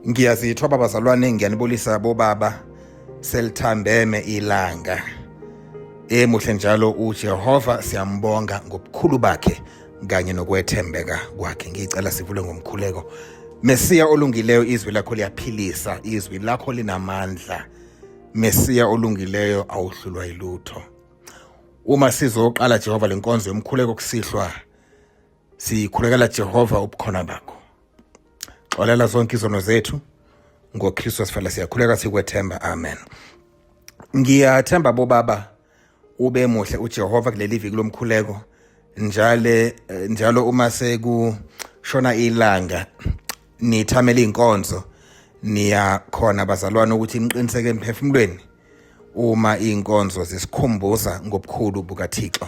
Ngiyazithoba bazalwane, ngiyanibulisa bobaba, selithambeme ilanga. Emuhle njalo uJehova, siyambonga ngobukhulu bakhe kanye nokwethembeka kwakhe. Ngicela sivule ngomkhuleko. Mesiya olungileyo, izwi lakho liyaphilisa, izwi lakho linamandla. Mesiya olungileyo, awuhlulwa yilutho. Uma sizoqala Jehova lenkonzo yomkhuleko kusihlwa, sikhulekela Jehova ubukhona bakho. Xolela zonke izono zethu ngoKristu sifela, siyakhuleka sikwethemba, amen. Ngiyathemba bobaba ube muhle uJehova kuleli viki lomkhuleko. Njale njalo uma sekushona ilanga nithamela inkonzo, niya khona bazalwane ukuthi niqiniseke emphefumulweni uma inkonzo zisikhumbuza ngobukhulu bukaThixo.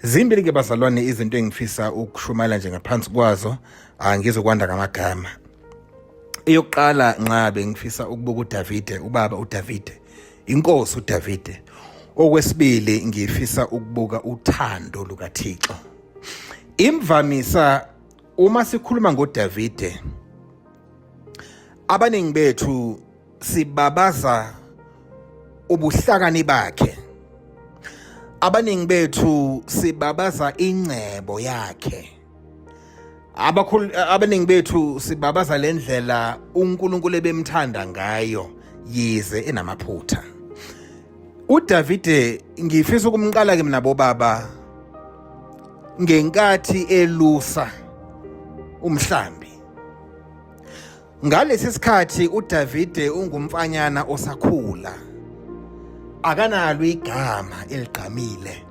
Zimbili ke bazalwane izinto engifisa ukushumayela nje ngaphansi kwazo, angizokwanda ngamagama. Eyokuqala, nxa bengifisa ukubuka uDavide, ubaba uDavide, inkosi uDavide. Okwesibili, ngifisa ukubuka uthando lukaThixo. Imvamisa uma sikhuluma ngoDavide, abaningi bethu sibabaza ubuhlakani bakhe, abaningi bethu sibabaza ingcebo yakhe, abakhulu abaningi bethu sibabaza lendlela uNkulunkulu ebemthanda ngayo yize enamaphutha. uDavide ngifisa ukumqala ke mina bobaba ngenkathi elusa umhlambi. Ngalesi sikhathi uDavide ungumfanyana osakhula, akanalo igama eligqamile,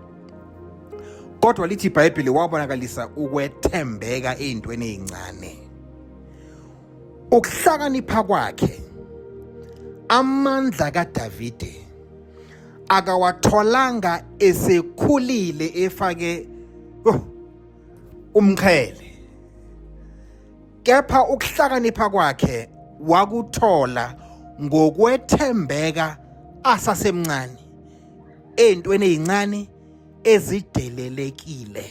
kodwa lithi iBhayibheli wabonakalisa ukwethembeka ezintweni ezincane. Ukuhlakanipha kwakhe, amandla kaDavide akawatholanga esekhulile efake umqhele, kepha ukuhlakanipha kwakhe wakuthola ngokwethembeka asasemncane ey'ntweni ey'ncane ezidelelekile.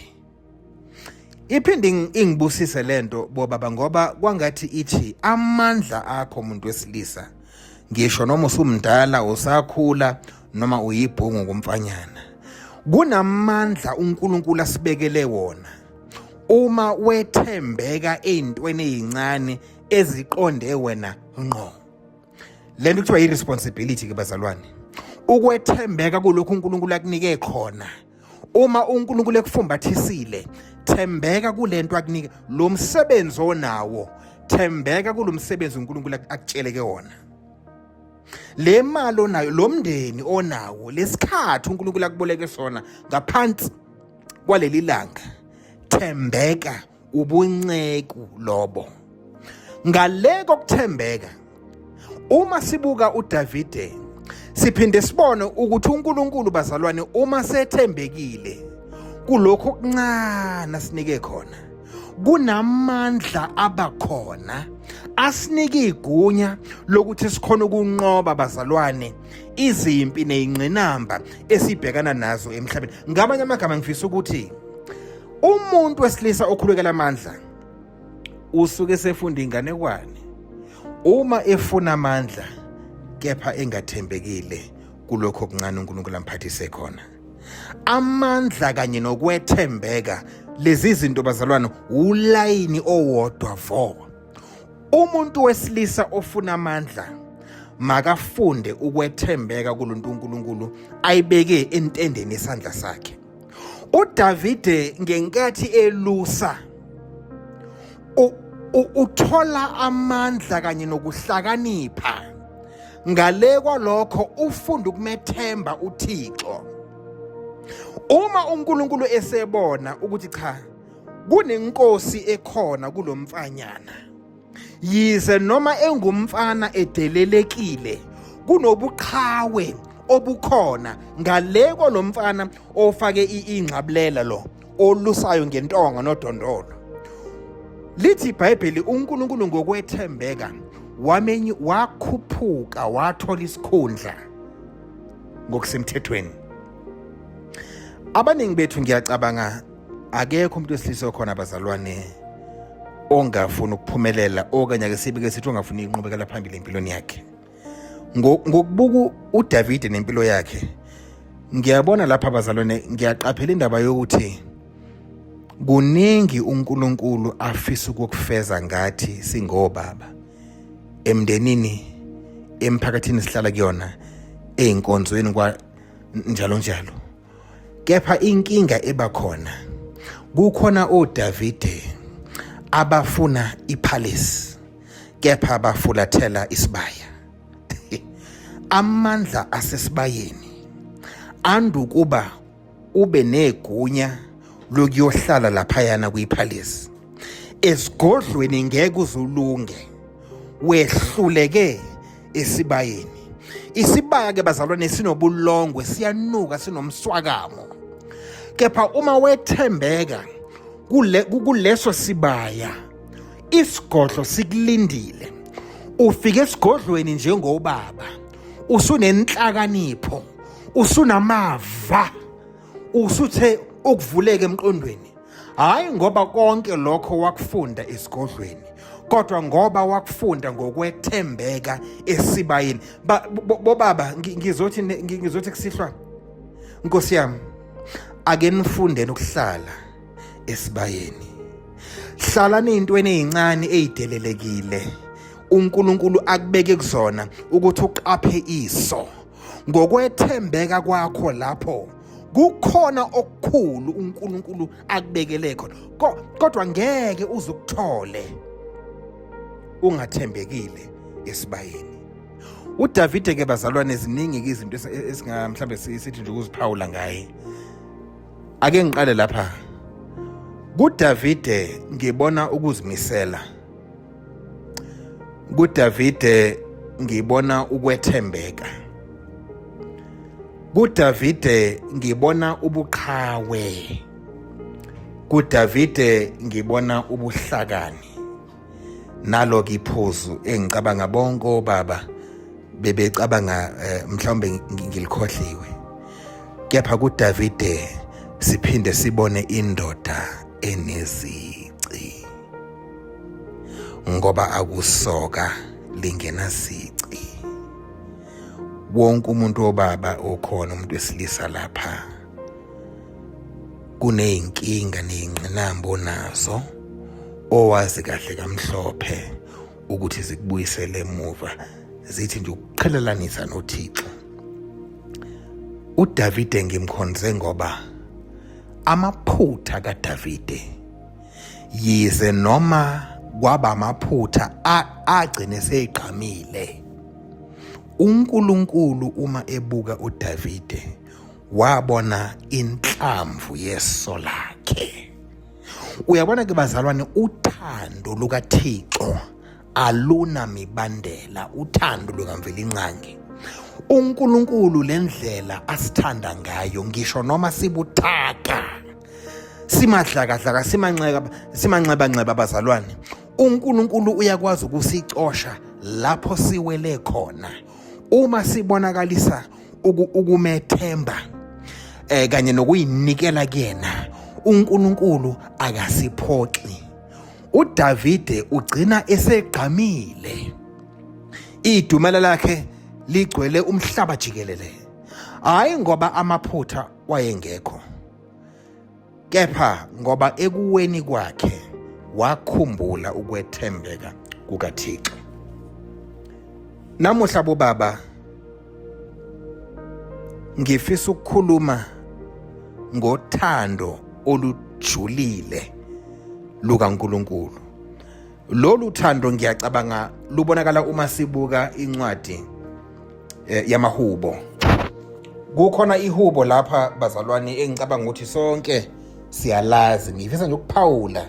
Iphinde ingibusise lento bobaba, ngoba kwangathi ithi amandla akho muntu wesilisa, ngisho noma usumdala, usakhula noma uyibhungu kumfanyana, kunamandla uNkulunkulu asibekele wona uma wethembeka ey'ntweni ey'ncane eziqonde wena ngqo. Le nto kuthiwa i-responsibility ke bazalwane, ukwethembeka kulokhu uNkulunkulu akunike khona. Uma uNkulunkulu ekufumbathisile, thembeka kulento akunike, lo msebenzi onawo, thembeka kulomsebenzi uNkulunkulu akutsheleke wona. Le mali onayo, lo mndeni onawo, lesikhathi uNkulunkulu akuboleke sona ngaphansi kwaleli langa, thembeka, ubunceku lobo. Ngale kokuthembeka, uma sibuka uDavide siphinde sibone ukuthi uNkulunkulu bazalwane uma sethembekile kulokho okuncane asinike khona, kunamandla abakhona asinike igunya lokuthi sikhona ukunqoba bazalwane izimpi nezingqinamba esibhekana nazo emhlabeni. Ngamanye amagama ngifisa ukuthi umuntu wesilisa okhulekela amandla usuke sefunda inganekwane uma efuna amandla kepha engathembekile kulokho okuncane uNkulunkulu amphathise khona. Amandla kanye nokwethembeka, lezi zinto bazalwane ulayini owodwa vo. Umuntu wesilisa ofuna amandla makafunde ukwethembeka kulonto uNkulunkulu ayibeke entendeni yesandla sakhe. uDavide ngenkathi elusa uthola amandla kanye nokuhlakanipha, ngale kwalokho ufunda ukumethemba uThixo. Uma uNkulunkulu esebona ukuthi cha, kunenkosi ekhona kulomfanyana, yize noma engumfana edelelekile, kunobuqhawe obukhona ngale kwalomfana ofake ingxabulela lo olusayo ngentonga nodondolo. Lithi iBhayibheli uNkulunkulu ngokwethembeka wamenyi wakhuphuka wathola isikhundla ngokusemthethweni. Abaningi bethu ngiyacabanga akekho umuntu wesilisa okhona abazalwane Ongafuni ukuphumelela okanye ake sibike sithi ongafuni inqubekela phambili empilweni yakhe. Ngokubuka uDavide nempilo yakhe ngiyabona lapha bazalwane ngiyaqaphela indaba yokuthi kuningi uNkulunkulu afisa ukukufeza ngathi singobaba emndenini emphakathini sihlala kuyona ey'nkonzweni kwa njalo njalo kepha inkinga eba khona kukhona oDavide abafuna ipalace kepha bafulathela isibaya amandla asesibayeni andukuba ube negunya lokuyohlala laphayana kwiphalisi esigodlweni ngeke uzulunge wehluleke esibayeni isibaya ke bazalwane sinobulongwe siyanuka sinomswakamo kepha uma wethembeka kule kuleso sibaya isigodlo sikulindile ufike esigodlweni njengobaba usunenhlakanipho usunamava usuthe ukuvuleka emqondweni hayi ngoba konke lokho wakufunda esigodlweni kodwa ngoba wakufunda ngokwethembeka esibayeni bobaba ngizothi ngizothi kusihlwa nkosi yami ake nifundeni ukuhlala esibayeni hlalani ey'ntweni ey'ncane ey'delelekile uNkulunkulu akubeke kuzona ukuthi uqaphe iso ngokwethembeka kwakho lapho kukhona okukhulu uNkulunkulu akubekele khona kodwa ngeke uze ukuthole ungathembekile esibayeni uDavide ke bazalwane ziningi ke izinto esinga mhlambe sithi nje ukuziphawula ngaye ake ngiqale lapha kuDavide ngibona ukuzimisela kuDavide ngibona ukwethembeka kuDavide ngibona ubuqhawe kuDavide ngibona ubuhlakani nalo ke iphuzu engicabanga bonke obaba bebecabanga eh, mhlawumbe ngilikhohliwe kepha kuDavide siphinde sibone indoda enezici ngoba akusoka lingenasici wonke umuntu obaba okhona umuntu wesilisa lapha kuneyinkinga neyingqinamba onazo owazi kahle kamhlophe ukuthi zikubuyisele emuva zithi nje ukuqhelelanisa noThixo uDavide ngimkhonze ngoba amaphutha kaDavide yize noma kwaba amaphutha agcine seyigqamile uNkulunkulu uma ebuka uDavide wabona inhlamvu yeso lakhe uyabona ke bazalwane uthando lukaThixo aluna mibandela uthando lukaMvelinqangi uNkulunkulu lendlela asithanda ngayo ngisho noma sibuthaka simadlakadlaka simanxeba simanxebanxeba abazalwane uNkulunkulu uyakwazi ukusicosha lapho siwele khona uma sibonakalisa ukumethemba eh kanye nokuyinikela kuyena uNkulunkulu akasiphoxi uDavide ugcina esegqamile idumela lakhe ligcwele umhlaba jikelele hayi ngoba amaphutha wayengekho kepha ngoba ekuweni kwakhe wakhumbula ukwethembeka kukaThixo namuhla bobaba ngifisa ukukhuluma ngothando olujulile lukaNkuluNkulu lolu thando ngiyacabanga lubonakala uma sibuka incwadi eh, yamahubo kukhona ihubo lapha bazalwane engicabanga ukuthi sonke siyalazi ngifisa nje ukuphawula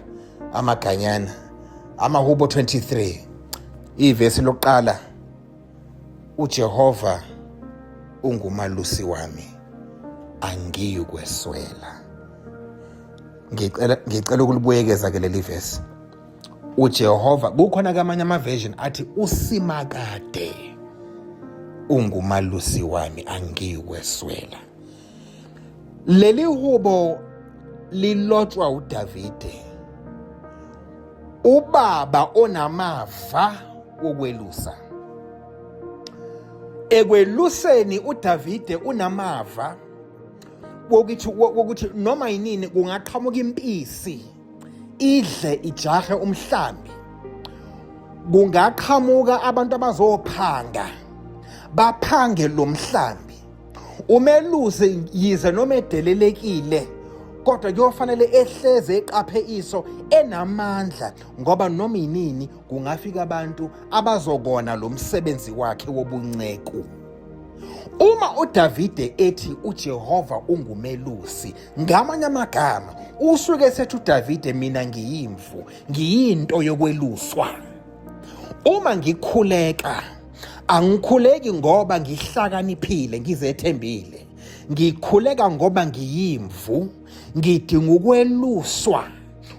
amaganyana amahubo 23 ivesi lokuqala uJehova ungumalusi wami angiyukweswela ngicela ngicela ukulibuyekeza ke leli vesi uJehova kukhona kamanye ama version athi usimakade ungumalusi wami angiyikweswela leli hubo lilotshwa uDavide Ubaba onamava wokwelusa. Ekweluseni uDavide unamava wokuthi wokuthi noma yinini kungaqhamuka impisi idle ijahe umhlambi kungaqhamuka abantu abazophanga baphange lo mhlambi umelusi yize noma edelelekile kodwa kuyofanele ehleze eqaphe iso enamandla ngoba noma yinini kungafika abantu abazokona lo msebenzi wakhe wobunceku uma uDavide ethi uJehova ungumelusi ngamanye amagama usuke sethi uDavide mina ngiyimvu ngiyinto yokweluswa uma ngikhuleka angikhuleki ngoba ngihlakaniphile ngizethembile ngikhuleka ngoba ngiyimvu ngidinga ukweluswa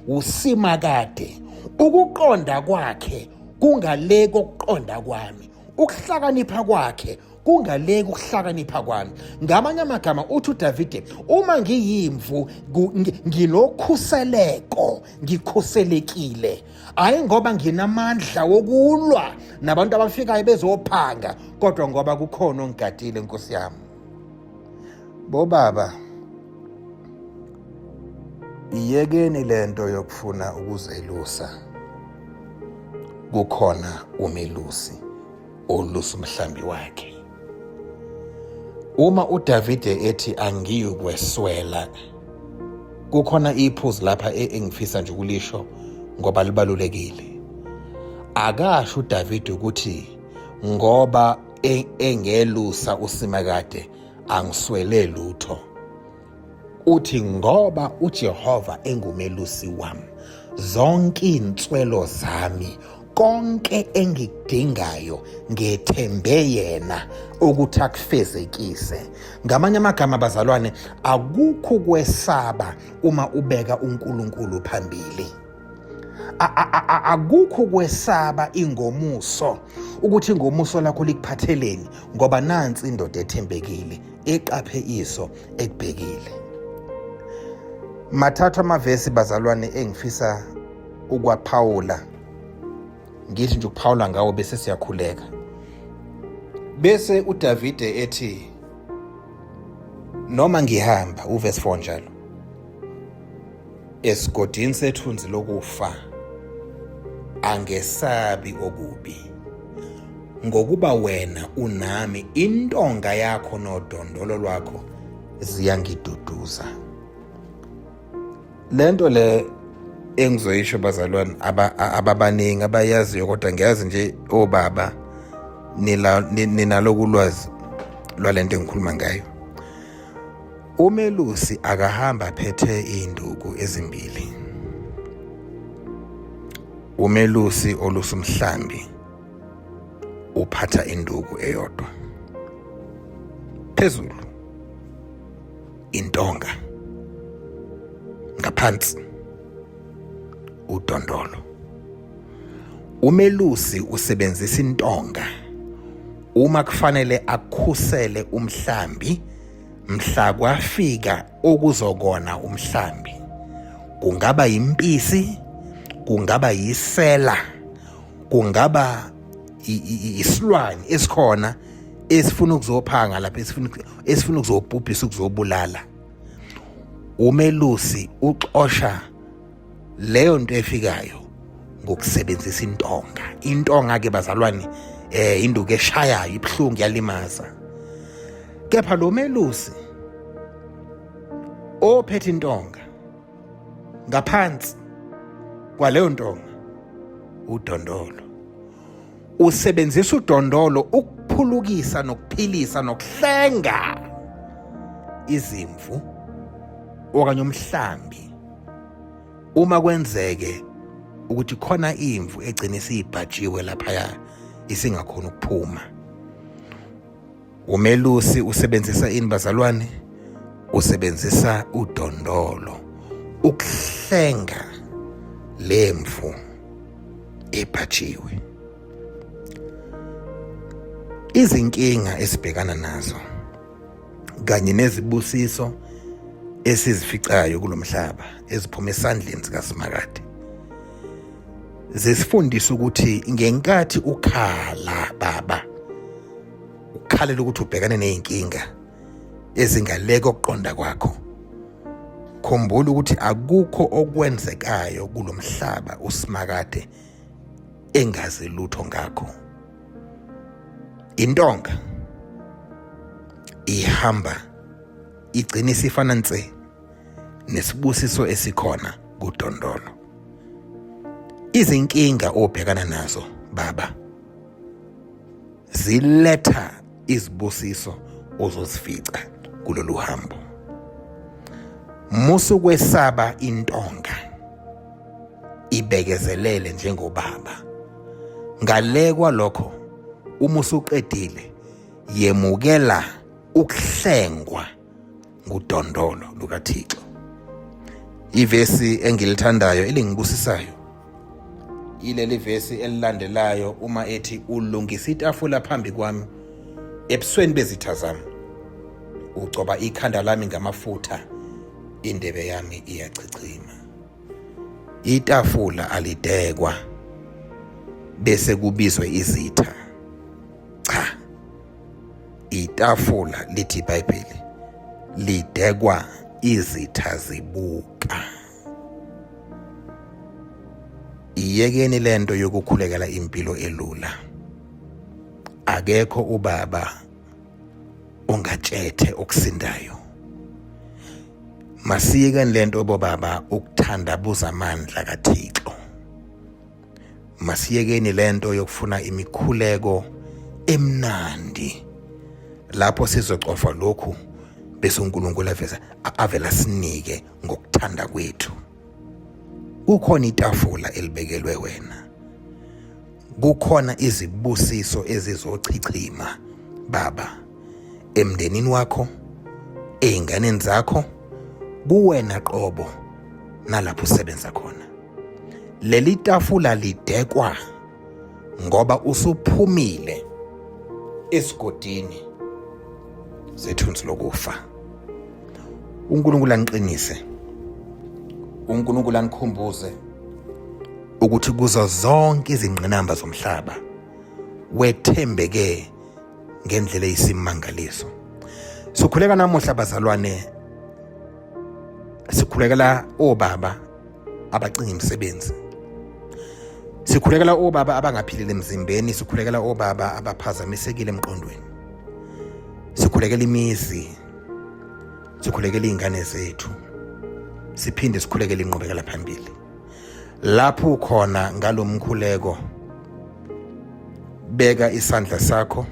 usimakade ukuqonda kwakhe kungale kokuqonda kwami ukuhlakanipha kwakhe kungale ukuhlakanipha kwami ngamanye amagama uthi uDavide uma ngiyimvu nginokhuseleko ngikhuselekile hayi ngoba nginamandla wokulwa nabantu abafikayo bezophanga kodwa ngoba kukhona ongigadile nkosi yami bobaba iyekeni lento yokufuna ukuzelusa kukhona umelusi olusa umhlambi wakhe uma uDavide ethi angiyukweswela kukhona iphuzu lapha e-, engifisa nje ukulisho ngoba libalulekile akasho uDavide ukuthi ngoba e-, engelusa uSimakade angiswele lutho uthi ngoba uJehova engumelusi wami zonke izinswelo zami konke engikudingayo ngethembe yena ukuthi akufezekise ngamanye amagama bazalwane akukho kwesaba uma ubeka uNkulunkulu phambili akukho kwesaba ingomuso ukuthi ingomuso lakho likuphatheleni ngoba nansi indoda ethembekile eqaphe iso ekubhekile mathathu amavesi bazalwane engifisa ukwaphawula ngithi nje ukuphawula ngawo bese siyakhuleka bese uDavide ethi noma ngihamba uverse 4 njalo esigodini sethunzi lokufa angesabi okubi ngokuba wena unami intonga yakho nodondolo lwakho ziyangiduduza lento le engizoyisho bazalwane ababaningi abayaziyo kodwa ngiyazi nje obaba ninaloku ulwazi lwalento engikhuluma ngayo umelusi akahamba aphethe izinduku ezimbili umelusi olusa umhlambi uphatha induku eyodwa phezulu intonga ngaphansi udondolo umelusi usebenzisa intonga uma kufanele akhusele umhlambi mhla kwafika okuzokona umhlambi kungaba yimpisi kungaba yisela kungaba isilwane esikhona esifuna ukuzophanga lapha esifuna esifuna ukuzobhubhisa ukuzobulala umelusi uxosha leyo nto efikayo ngokusebenzisa intonga intonga ke bazalwane eh induku eshayayo ibhlungu yalimaza kepha lo melusi ophethe intonga ngaphansi kwaleyo ntonga udondolo usebenzisa udondolo ukuphulukisa nokuphilisa nokuhlenga izimvu okanye umhlambi uma kwenzeke ukuthi khona imvu egcina isibhajiwe laphaya isingakhona ukuphuma Umelusi usebenzisa ini bazalwane? Usebenzisa udondolo ukuhlenga lemvu ebhajiwe. Izinkinga esibhekana nazo kanye nezibusiso esizificayo kulomhlaba eziphuma esandleni sikaSimakade. Zisifundisa ukuthi ngenkathi ukhala baba, ukhalela ukuthi ubhekane nezinkinga ezingaleke ukuqonda kwakho. Khumbula ukuthi akukho okwenzekayo kulomhlaba usimakade engazi lutho ngakho. Intonga ihamba igcina isifana nse nesibusiso esikhona kudondolo. Izinkinga obhekana nazo baba ziletha izibusiso ozozifica kulolu hambo. Musa ukwesaba intonga, ibekezelele njengobaba. Ngale kwalokho, uma usuqedile, yemukela ukuhlengwa ngudondolo lukaThixo. Ivesi engilithandayo elingibusisayo ileli vesi elilandelayo uma ethi ulungisa itafula phambi kwami ebusweni bezitha zami, ugcoba ikhanda lami ngamafutha, indebe yami iyachichima. Itafula alidekwa bese kubizwe izitha. Cha, itafula lithi iBhayibheli lidekwa izitha zibuka. Iyekeni lento yokukhulekela impilo elula. Akekho ubaba ongatshethe okusindayo. Masiyekeni lento bobaba ukuthandabuza amandla kaThixo. Masiyekeni lento yokufuna imikhuleko emnandi lapho sizocofa lokhu bese uNkulunkulu aveza avela sinike ngokuthanda kwethu. Kukhona itafula elibekelwe wena. Kukhona izibusiso ezizochichima baba emndenini wakho, ezinganeni zakho, kuwena qobo nalapho usebenza khona. Leli tafula lidekwa ngoba usuphumile esigodini sethunzi lokufa. uNkulunkulu aniqinise, uNkulunkulu anikhumbuze ukuthi kuzo zonke izingqinamba zomhlaba wethembeke ngendlela eyisimangaliso. Sikhuleka namuhla bazalwane, sikhulekela obaba abacinga imisebenzi, sikhulekela obaba abangaphilile emzimbeni, sikhulekela obaba abaphazamisekile emqondweni, sikhulekela imizi, sikhulekela iy'ngane zethu, siphinde sikhulekele inqubekela phambili. Lapho ukhona ngalomkhuleko, beka isandla sakho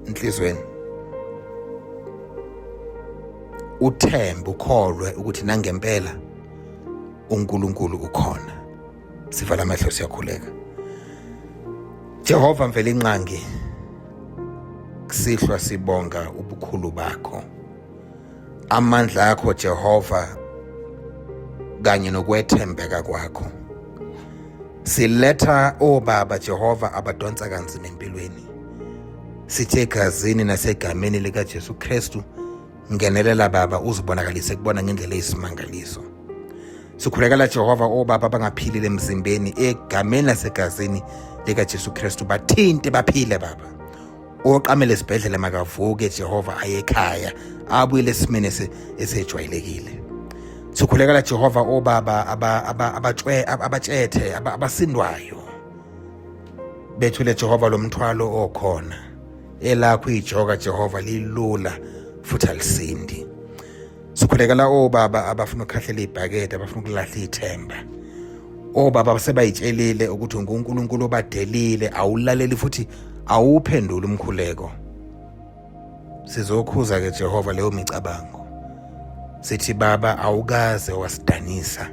enhlizweni, uthembe, ukholwe ukuthi nangempela uNkulunkulu ukhona. Sivala amehlo, siyakhuleka. Jehova Mvelinqangi, kusihlwa sibonga ubukhulu bakho, amandla akho Jehova, kanye nokwethembeka kwakho. Siletha obaba Jehova abadonsa kanzima empilweni, sithe egazini nasegameni likaJesu Kristu, ngenelela baba, uzibonakalise kubona ngendlela eyisimangaliso. Sikhulekela Jehova obaba abangaphilile emzimbeni, egameni nasegazini likaJesu Kristu, bathinte baphile baba. Oqamele esibhedlela makavuke Jehova, aye ekhaya, abuyele esimeni esejwayelekile. Sikhulekela Jehova obaba abatshethe abasindwayo, bethule Jehova lo mthwalo okhona. Elakho ijoka Jehova lilula futhi alisindi. Sikhulekela obaba abafuna ukukhahlela ibhakede, abafuna ukulahla ithemba, obaba sebayitshelile ukuthi unguNkulunkulu obadelile, awulaleli futhi awuphenduli umkhuleko. Sizokhuza ke Jehova leyo micabango, sithi baba awukaze wasidanisa,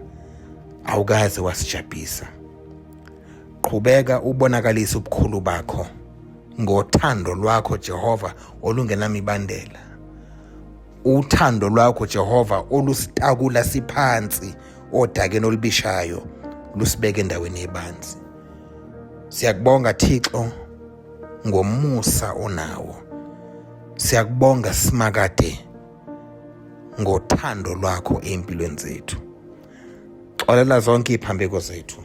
awukaze wasijabhisa. Qhubeka ubonakalise ubukhulu bakho ngothando lwakho Jehova olungenamibandela, uthando lwakho Jehova olusitakula siphansi odakeni olubishayo lusibeke endaweni ebanzi. Siyakubonga Thixo ngomusa onawo, siyakubonga Simakade ngothando lwakho empilweni zethu. Xolela zonke iziphambeko zethu.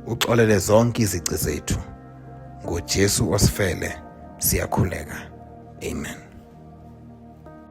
Uxolele zonke izici zethu. NgoJesu osifele siyakhuleka. Amen.